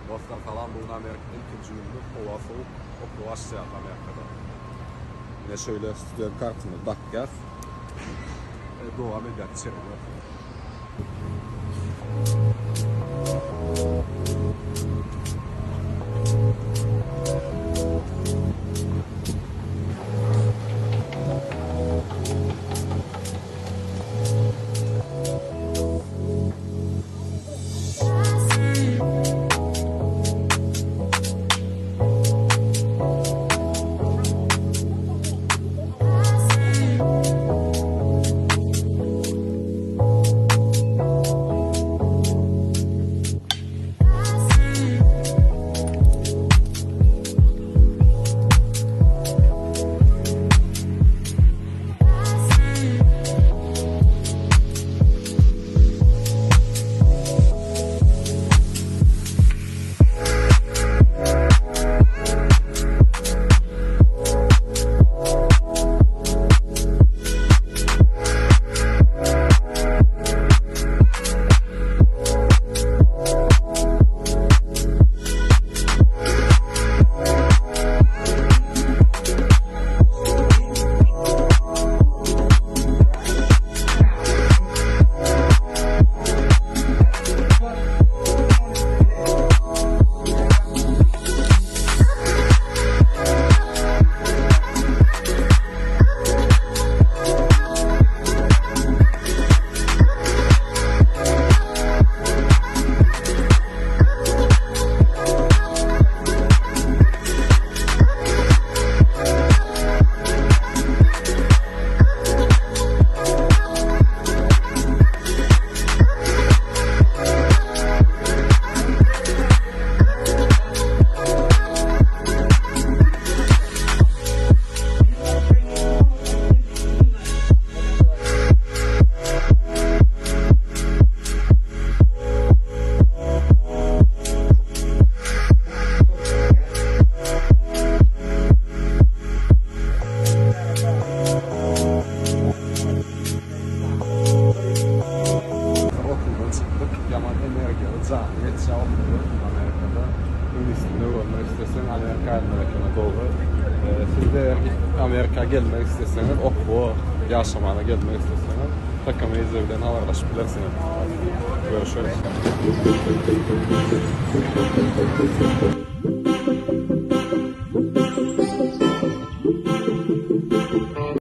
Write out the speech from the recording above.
Dostlar salam bu gün Amerikada ilkinji günümiz howa sowuk okuw başlaýar Amerikada. Ine şöyle student kartymyzy dakýas. Dowam edýär içeri görseň. Okuwdan çykdyk. Ýaman energiýaly, jany geçýär okuwda Amerikada. Iňlis dilini öwrenmek isleseň Amerika gelmek ekeni dogry. Siz-de eger Amerika gelmek isleseňiz, okuwa, ýaşamana gelmek isleseňiz, TK Media bilen habarlaşyp bilersiňiz. Görüşeris.